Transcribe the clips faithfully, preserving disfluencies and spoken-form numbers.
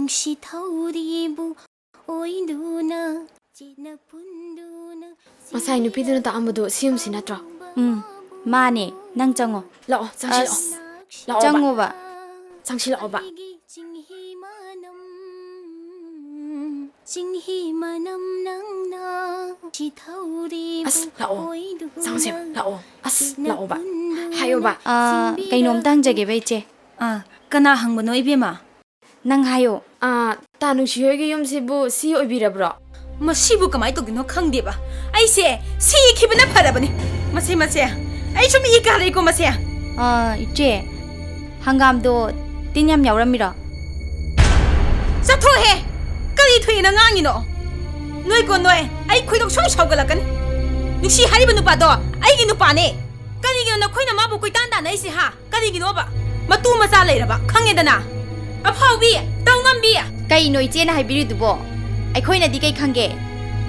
ꯁꯤ ꯊꯧꯔꯤꯕꯨ ꯑꯣꯏꯗꯨꯅ ꯆꯦꯠꯅ ꯄꯨꯟꯗꯨꯅ ꯉꯁꯥꯏ ꯅꯨꯄꯤꯗꯨꯅ ꯇꯥꯛꯑꯝꯕꯗꯣ ꯁꯤ ꯌꯨꯝꯁꯤ ꯅꯠꯇ꯭ꯔꯣ? ꯎꯝ, ꯃꯥꯅꯦ꯫ ꯅꯪ ꯆꯪꯉꯣ꯫ ꯂꯥꯛꯑꯣ, ꯆꯪꯁꯤꯜꯂꯛꯑꯣ꯫ ꯑꯁ, ꯂꯥꯛꯑꯣꯕ꯫ ꯆꯪꯉꯣꯕ꯫ ꯆꯪꯁꯤꯜꯂꯛꯑꯣꯕ꯫ ꯑꯩꯒꯤ ꯆꯤꯡꯍꯤ ꯃꯅꯝ, ꯆꯤꯡꯍꯤ ꯃꯅꯝ ꯅꯪꯅ ꯁꯤ ꯊꯧꯔꯤꯕꯨ ꯑꯁ, ꯂꯥꯛꯑꯣ꯫ ꯑꯣꯏꯗꯨꯅ ꯆꯪꯁꯦ, ꯂꯥꯛꯑꯣ꯫ ꯑꯁ, ꯆꯦꯠꯅ ꯂꯥꯛꯑꯣꯕ꯫ ꯄꯨꯟꯗꯨꯅ ꯍꯥꯏꯌꯣꯕ꯫ ꯑꯥ, ꯁꯤꯡꯕꯤꯔ ꯀꯩꯅꯣꯝꯇ ꯍꯪꯖꯒꯦꯕ, ꯏꯆꯦ꯫ ꯑꯥ, ꯀꯅꯥ ꯍꯪꯕꯅꯣ, ꯏꯕꯦꯝꯃ? ꯅꯪ ꯍꯥꯏꯌꯣ꯫ ꯑꯥ, ꯇꯥ ꯅꯨꯡꯁꯤ ꯍꯣꯏꯒꯤ ꯌꯨꯝꯁꯤꯕꯨ ꯁꯤ ꯑꯣꯏꯕꯤꯔꯕ꯭ꯔꯣ? ꯃꯁꯤꯕꯨ ꯀꯃꯥꯏ ꯇꯧꯗꯣꯏꯅꯣ ꯈꯪꯗꯦꯕ꯫ ꯑꯩꯁꯦ ꯁꯤꯈꯤꯕꯅ ꯐꯔꯕꯅꯤ꯫ ꯃꯁꯦ, ꯃꯁꯦ, ꯑꯩ ꯁꯨꯝ ꯏ ꯀꯥꯔꯛꯏꯀꯣ, ꯃꯁꯦ꯫ ꯑꯥ, ꯏꯆꯦ, ꯍꯪꯒꯥꯝꯗꯣ ꯇꯤꯟ ꯌꯥꯝ ꯌꯥꯎꯔꯝꯃꯤꯔꯣ? ꯆꯠꯊꯣꯛꯍꯦ! ꯀꯔꯤ ꯊꯣꯛꯑꯦꯅ ꯉꯥꯡꯉꯤꯅꯣ? ꯅꯣꯏꯀꯣ ꯅꯣꯏ, ꯑꯩ ꯈꯣꯏꯗꯧ ꯁꯨꯝ ꯁꯥꯎꯒꯠꯂꯛꯀꯅꯤ꯫ ꯅꯨꯡꯁꯤ ꯍꯥꯏꯔꯤꯕ ꯅꯨꯄꯥꯗꯣ ꯑꯩꯒꯤ ꯅꯨꯄꯥꯅꯦ꯫ ꯀꯔꯤꯒꯤꯅꯣ ꯅꯈꯣꯏꯅ ꯃꯥꯕꯨ ꯀꯣꯏꯇꯥꯟ ꯇꯥꯟꯅꯩꯁꯦ, ꯍꯥ? ꯀꯔꯤꯒꯤꯅꯣꯕ? ꯃꯇꯨ ꯃꯆꯥ ꯂꯩꯔꯕ ꯈꯪꯉꯦꯗꯅ꯫ ꯑꯐꯥꯎꯕꯤ, ꯇꯧꯉꯝꯕꯤ꯫ ꯀꯩꯅꯣ ꯏꯆꯦꯅ ꯍꯥꯏꯕꯤꯔꯤꯗꯨꯕꯣ? ꯑꯩꯈꯣꯏꯅꯗꯤ ꯀꯩ ꯈꯪꯒꯦ?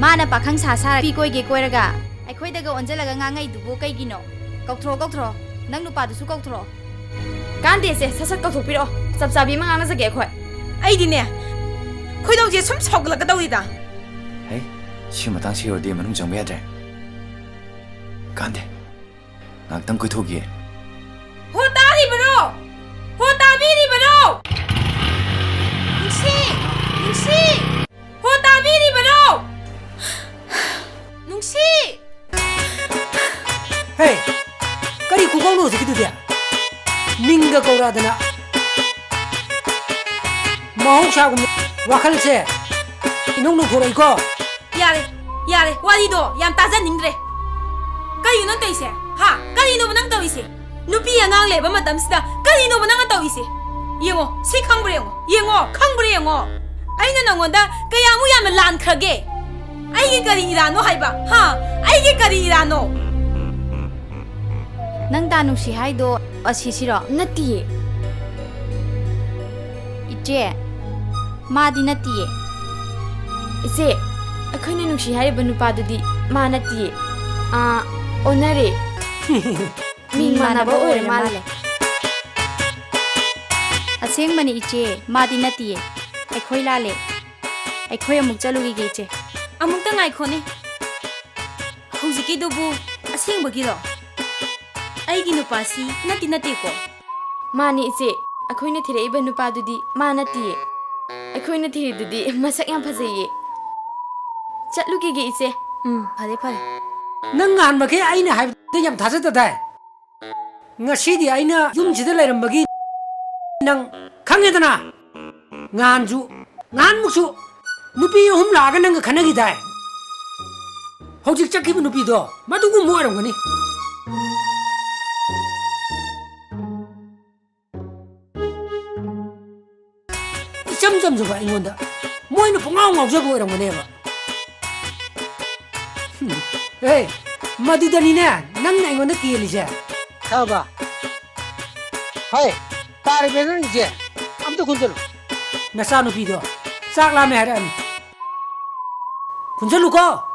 ꯃꯥꯅ ꯄꯥꯈꯪ ꯁꯥ ꯁꯥꯔ ꯅꯨꯄꯤ ꯀꯣꯏꯒꯦ ꯀꯣꯏꯔꯒ ꯑꯩꯈꯣꯏꯗꯒ ꯑꯣꯟꯁꯤꯜꯂꯒ ꯉꯥꯡꯉꯛꯏꯗꯨꯕꯨ ꯀꯩꯒꯤꯅꯣ? ꯀꯧꯊ꯭ꯔꯣ, ꯀꯧꯊ꯭ꯔꯣ꯫ ꯅꯪ ꯅꯨꯄꯥꯗꯨꯁꯨ ꯀꯧꯊ꯭ꯔꯣ꯫ ꯀꯥꯟꯗꯦꯁꯦ, ꯁꯠ ꯁꯠ ꯀꯧꯊꯣꯛꯄꯤꯔꯛꯑꯣ꯫ ꯆꯞ ꯆꯥꯕꯤ ꯑꯃ ꯉꯥꯡꯅꯖꯒꯦ ꯑꯩꯈꯣꯏ꯫ ꯑꯩꯗꯤꯅꯦ, ꯈꯣꯏꯗꯧꯁꯦ ꯁꯨꯝ ꯁꯥꯎꯒꯠꯂꯛꯀꯗꯧꯔꯤꯗ꯫ ꯍꯩ, ꯁꯤ ꯃꯇꯥꯡꯁꯤ ꯌꯧꯔꯗꯤ ꯃꯅꯨꯡ ꯆꯪꯕ ꯌꯥꯗ꯭ꯔꯦ꯫ ꯀꯥꯟꯗꯦ꯫ ꯉꯥꯛꯇꯪ ꯀꯣꯏꯊꯣꯛꯈꯤꯒꯦ꯫ ꯍꯣ ꯇꯥꯔꯤꯕꯔꯣ? ꯍꯣ ꯇꯥꯕꯤꯔꯤꯕꯔꯣ? ꯅꯨꯡꯁꯤ! ꯅꯨꯡꯁꯤ! ꯍꯣ ꯇꯥꯕꯤꯔꯤꯕꯔꯣ? ꯅꯨꯡꯁꯤ! ꯍꯦ! ꯀꯔꯤ ꯈꯨꯀꯧꯅꯣ ꯍꯧꯖꯤꯛꯀꯤꯗꯨꯗꯤ? ꯃꯤꯡꯒ ꯀꯧꯔꯛꯑꯗꯅ꯫ ꯃꯍꯧꯁꯥꯒꯨꯝꯅ ꯋꯥꯈꯜꯁꯦ ꯏꯅꯧ ꯅꯧꯊꯣꯔꯛꯏꯀꯣ꯫ ꯌꯥꯔꯦ, ꯌꯥꯔꯦ, ꯋꯥꯔꯤꯗꯣ ꯌꯥꯝ ꯇꯥꯖꯅꯤꯡꯗ꯭ꯔꯦ꯫ ꯀꯔꯤꯅꯣ ꯅꯪ ꯇꯧꯔꯤꯁꯦ? ꯍꯥ? ꯀꯔꯤꯅꯣꯕ ꯅꯪ ꯇꯧꯔꯤꯁꯦ? ꯅꯨꯄꯤ ꯑꯉꯥꯡ ꯂꯩꯕ ꯃꯇꯝꯁꯤꯗ ꯀꯔꯤꯅꯣꯕ ꯅꯪꯅ ꯇꯧꯔꯤꯁꯦ? ꯌꯦꯡꯉꯣ, ꯁꯤ ꯈꯪꯕ꯭ꯔꯥ ꯌꯦꯡꯉꯣ, ꯌꯦꯡꯉꯣ, ꯈꯪꯕ꯭ꯔꯥ ꯌꯦꯡꯉꯣ꯫ ꯑꯩꯅ ꯅꯪꯉꯣꯟꯗ ꯀꯌꯥꯃꯨꯛ ꯌꯥꯝꯅ ꯂꯥꯟꯈ꯭ꯔꯒꯦ? ꯑꯩꯒꯤ ꯀꯔꯤ ꯏꯔꯥꯟꯅꯣ ꯍꯥꯏꯕ? ꯍꯥ? ꯑꯩꯒꯤ ꯀꯔꯤ ꯏꯔꯥꯟꯅꯣ? ꯅꯪ ꯇꯥ ꯅꯨꯡꯁꯤ ꯍꯥꯏꯗꯣ ꯑꯁꯤꯁꯤꯔꯣ? ꯅꯠꯇꯤꯌꯦ꯫ ꯏꯆꯦ, ꯃꯥꯗꯤ ꯅꯠꯇꯤꯌꯦ꯫ ꯏꯆꯦ, ꯑꯩꯈꯣꯏꯅ ꯅꯨꯡꯁꯤ ꯍꯥꯏꯔꯤꯕ ꯅꯨꯄꯥꯗꯨꯗꯤ ꯃꯥ ꯅꯠꯇꯤꯌꯦ꯫ ꯑꯥ, ꯑꯣꯟꯅꯔꯦ꯫ ꯃꯤꯡ ꯃꯥꯟꯅꯕ ꯑꯣꯏꯔ ꯃꯥꯜꯂꯦ꯫ ꯑꯁꯦꯡꯕꯅꯤ ꯏꯆꯦ, ꯃꯥꯗꯤ ꯅꯠꯇꯤꯌꯦ꯫ ꯑꯩꯈꯣꯏ ꯂꯥꯜꯂꯦ꯫ ꯑꯩꯈꯣꯏ ꯑꯃꯨꯛ ꯆꯠꯂꯨꯈꯤꯒꯦ, ꯏꯆꯦ꯫ ꯑꯃꯨꯛꯇ ꯉꯥꯏꯈꯣꯅꯦ꯫ ꯍꯧꯖꯤꯛꯀꯤꯗꯨꯕꯨ ꯑꯁꯦꯡꯕꯒꯤꯔꯣ? ꯑꯩꯒꯤ ꯅꯨꯄꯥꯁꯤ ꯅꯠꯇꯤ ꯅꯠꯇꯦꯀꯣ? ꯃꯥꯅꯤ, ꯏꯆꯦ꯫ ꯑꯩꯈꯣꯏꯅ ꯊꯤꯔꯛꯏꯕ ꯅꯨꯄꯥꯗꯨꯗꯤ ꯃꯥ ꯅꯠꯇꯤꯌꯦ꯫ ꯑꯩꯈꯣꯏꯅ ꯊꯤꯔꯤꯗꯨꯗꯤ ꯃꯁꯛ ꯌꯥꯝ ꯐꯖꯩꯌꯦ꯫ ꯆꯠꯂꯨꯈꯤꯒꯦ, ꯏꯆꯦ꯫ ꯎꯝ, ꯐꯔꯦ, ꯐꯔꯦ꯫ ꯅꯪ ꯅꯍꯥꯟꯃꯈꯩ ꯑꯩꯅ ꯍꯥꯏꯕꯗ ꯌꯥꯝ ꯊꯥꯖꯗꯗꯥꯏ? ꯉꯁꯤꯗꯤ ꯑꯩꯅ ꯌꯨꯝꯁꯤꯗ ꯂꯩꯔꯝꯕꯒꯤ ꯅꯪ ꯈꯪꯉꯦꯗꯅ? ꯉꯍꯥꯟꯁꯨ, ꯉꯍꯥꯟꯃꯨꯛꯁꯨ ꯅꯨꯄꯤ ꯑꯍꯨꯝ ꯂꯥꯛꯑꯒ ꯅꯪꯒ ꯈꯟꯅꯈꯤꯗꯥꯏ? ꯍꯧꯖꯤꯛ ꯆꯠꯈꯤꯕ ꯅꯨꯄꯤꯗꯣ ꯃꯗꯨꯒꯨꯝꯕ ꯑꯣꯏꯔꯝꯒꯅꯤ꯫ ꯏꯆꯝ ꯆꯝꯖꯕ ꯑꯩꯉꯣꯟꯗ ꯃꯣꯏꯅ ꯄꯨꯡꯉꯥꯎ ꯉꯥꯎꯖꯕ ꯑꯣꯏꯔꯝꯒꯅꯦꯕ꯫ ꯍꯝ꯫ ꯑꯦ, ꯃꯗꯨꯗꯅꯤꯅꯦ ꯅꯪꯅ ꯑꯩꯉꯣꯟꯗ ꯀꯦꯜꯂꯤꯁꯦ꯫ ꯈꯪꯉꯕ? ꯍꯣꯏ, ꯇꯥꯔꯤꯕ꯭ꯔꯥ ꯅꯪꯒꯤꯁꯦ? ꯑꯝꯇ ꯈꯨꯟꯖꯜꯂꯨ꯫ ꯅꯆꯥꯅꯨꯄꯤꯗꯣ ꯆꯥꯛ ꯂꯥꯝꯃꯦ ꯍꯥꯏꯔꯛꯑꯅꯤ꯫ ꯈꯨꯟꯖꯜꯂꯨꯀꯣ꯫